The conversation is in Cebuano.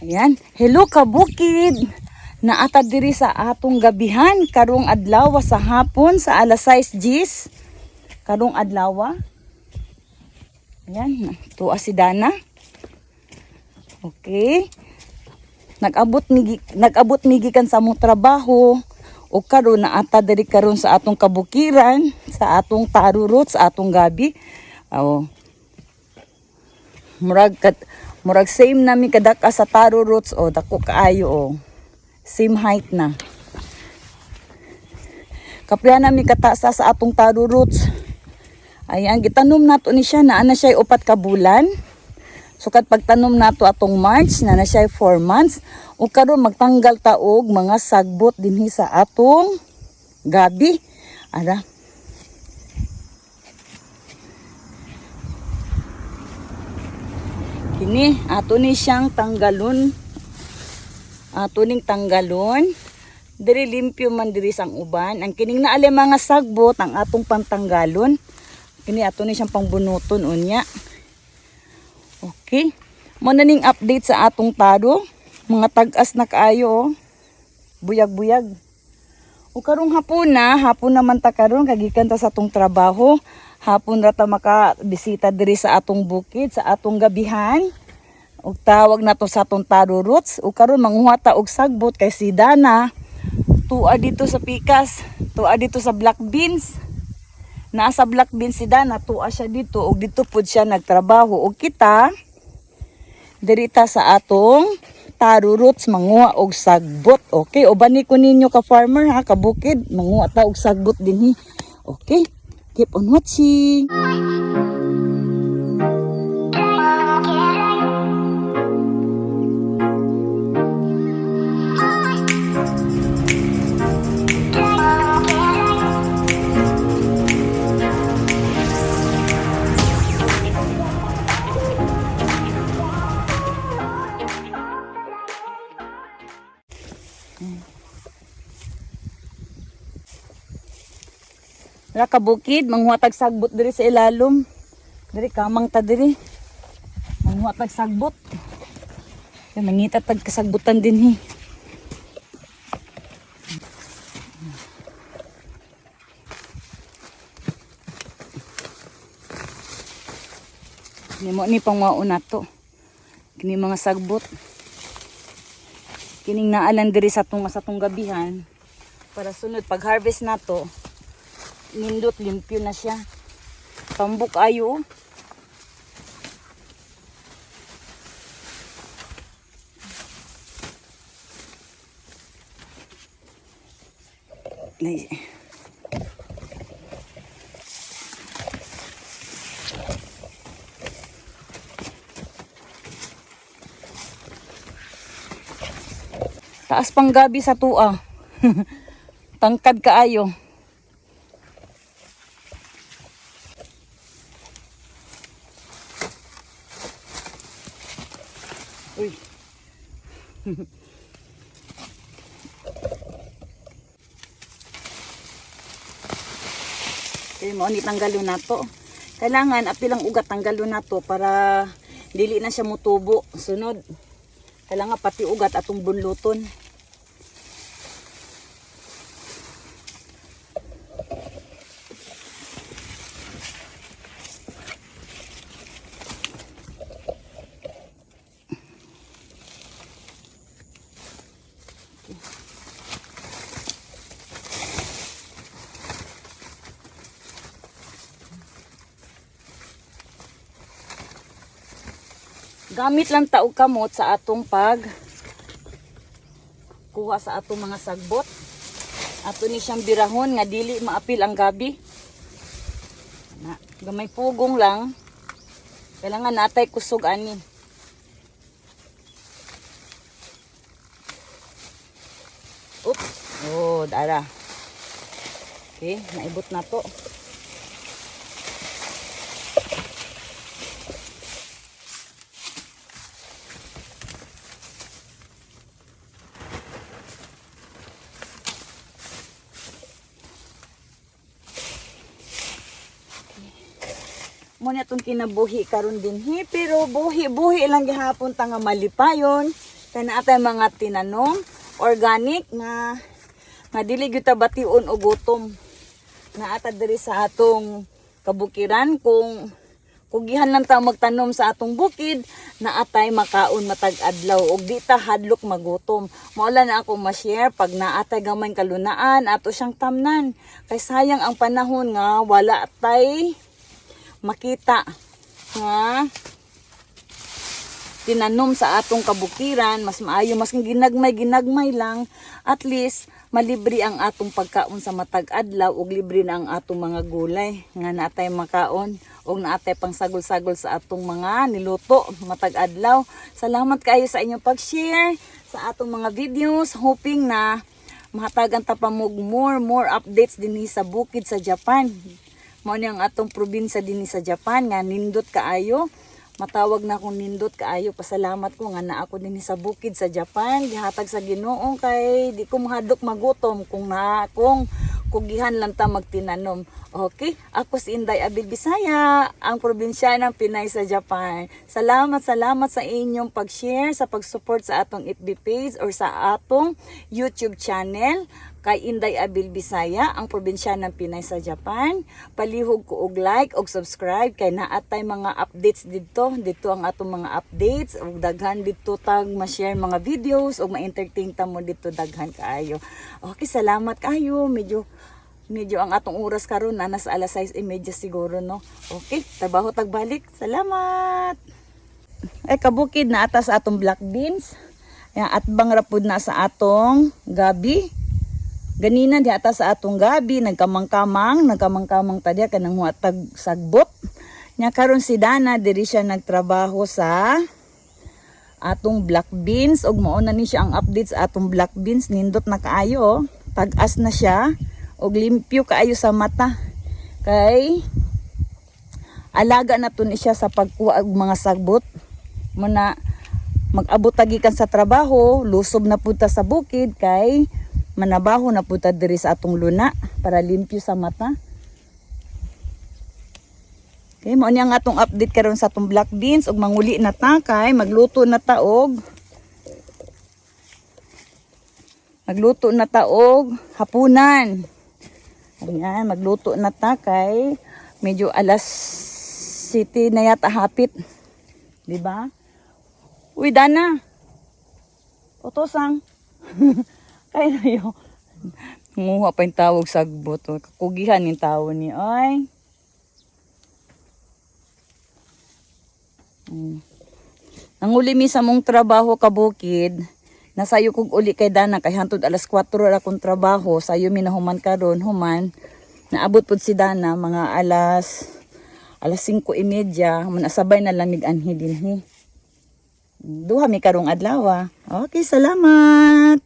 Ayan. Hello, kabukid. Naata diri sa atong gabihan karong adlaw sa hapon sa alas 6 gis. Karong adlaw. Ayan, tuwa si Dana. Okay. Nag-abot mi gikan sa among trabaho o karon naata diri karon sa atong kabukiran, sa atong tarurot, sa atong gabi. Oh. Murag same nami kadaka sa taro roots o dako kaayo o. Same height na. Kapriya nami katasa sa atong taro roots. Ayan, gitanom nato ni siya naa na siya 4 ka bulan. Sukat pagtanom nato atong March na na siya 4 months. O karon magtanggal ta og mga sagbot dinhi sa atong gabi. Ara. Kini ato ni siyang tanggalon. Ato ning tanggalon. Diri limpyo man diri sang uban. Ang kining naali mga sagbot ang atong pantanggalon. Kini ato ni siyang pangbunuton unya. Okay. Mo na ning update sa atong taro. Mga tag-as na kaayo oh. Buyag-buyag. O karong hapon na, hapon naman ta karon kagikan ta sa atong trabaho. Hapon ra ta makabisita diri sa atong bukid, sa atong gabihan. Og tawag nato sa atong taro roots. O karon manguha ta og sagbot kay si Dana tua dito sa pikas, tua dito sa black beans. Naa sa black beans si Dana, tua siya dito og dito pud siya nagtrabaho. Og kita diri ta sa atong taro roots manguha og sagbot. Okay, uban ni ko ninyo ka farmer ha, ka bukid, manguha ta og sagbot dinhi. Okay. Keep on watching. Ra ka bukid, manguha tag sagbot diri sa ilalom. Diri kamang ta diri. Manguha tag sagbot. Kay mangita tag kasagbutan dinhi. Nimo ni pang mauna to. Kini mga sagbot. Kining naalan diri sa tong gabihan para sunod pag harvest nato nindot limpyo na siya. Tambok ayo. Oh. Nay. Taas pang gabi sa tua. Tangkad kaayo. Uy. Okay, mo ni tanggalon nato. Kailangan apil ang ugat tanggalon nato para dili na siya mutubo. Sunod. Kailangan pati ugat atong bunluton. Gamit lang ta og kamot sa atong pag kuha sa atong mga sagbot. Ato ni siyang birahon nga dili maapil ang gabi. Na, gamay pugong lang. Kailangan natay kusog ani. Oops. Oh, dara. Okay, naibot na to. Mo na itong kinabuhi karon dinhi pero buhi buhi lang gihapon ta nga malipayon. Kay naa tay mga tinanom organic nga nga dili gyud ta bation og gutom. Naa ta diri sa atong kabukiran, kung kugihan lang ta magtanom sa atong bukid, naa tay makaon matag adlaw ug di ta hadlok magutom. Mao lang na akong ma-share. Pag naa tay gamay kalunaan, ato siyang tamnan kay sayang ang panahon nga wala tay makita nga tinanom sa atong kabukiran. Mas maayo mas ginagmay ginagmay lang, at least malibre ang atong pagkaon sa matag adlaw ug libre na ang atong mga gulay nga natay makaon ug naatay pangsagol-sagol sa atong mga niluto matag adlaw. Salamat kaayo sa inyong pag-share sa atong mga videos, hoping na mahatagan ta pa mo more more updates dinhi sa bukid sa Japan. Mao ni ang atong probinsya dinhi sa Japan nga nindot kaayo. Matawag na akong nindot kaayo. Pasalamat ko nga naa ako dinhi sa bukid sa Japan. Gihatag sa Ginoo kay di ko mahadlok magutom kung na kung kugihan lang ta magtinanom. Okay, ako si Inday Abil Bisaya, ang probinsya ng Pinay sa Japan. Salamat, salamat sa inyong pag-share, sa pag-support sa atong FB page or sa atong YouTube channel kay Inday Abil Bisaya, ang probinsya ng Pinay sa Japan. Palihog ko og like og subscribe kay naa tay mga updates didto. Dito ang atong mga updates ug daghan didto tag ma-share mga videos ug ma-entertain ta mo didto daghan kaayo. Okay, salamat kaayo. Medyo medyo ang atong oras karon na nasa alas 6:30 siguro, no. Okay, trabaho tagbalik. Salamat. Ay, kabukid, naa ta sa atong black beans. Ayan, at bang rapod na sa atong gabi. Ganina di ata sa atong gabi, nagkamang-kamang, nagkamang-kamang ta diya kanang huwatag sagbot. Nya karon si Dana diri siya nagtrabaho sa atong black beans ug mao na ni siya ang update sa atong black beans. Nindot na kaayo, oh. Tag-as na siya ug limpyo kaayo sa mata kay alaga na to ni siya sa pagkuha og mga sagbot mo na mag-abot ta gikan sa trabaho, lusob na pud ta sa bukid kay manabaho na pud ta diri sa atong luna para limpyo sa mata. Okay, mao ni ang atong update karon sa atong black beans ug manguli na ta kay magluto na ta og hapunan. Ayan, magluto na ta kay medyo alas 7 na yata hapit. 'Di ba? Uy, Dana. Otosang. Kaya na yun. Nguha pa yung tawag sagbot. Kakugihan yung tao ni. Ay. Nanguli mi sa mong trabaho, kabukid. Nasayo kog uli kay Dana kay hantod alas 4 ra akong trabaho. Sayo mi nahuman karon, human. Naabot pud si Dana mga alas alas 5:30. Manasabay na lamig anhi dinhi. Duha mi karong adlaw. Okay, salamat.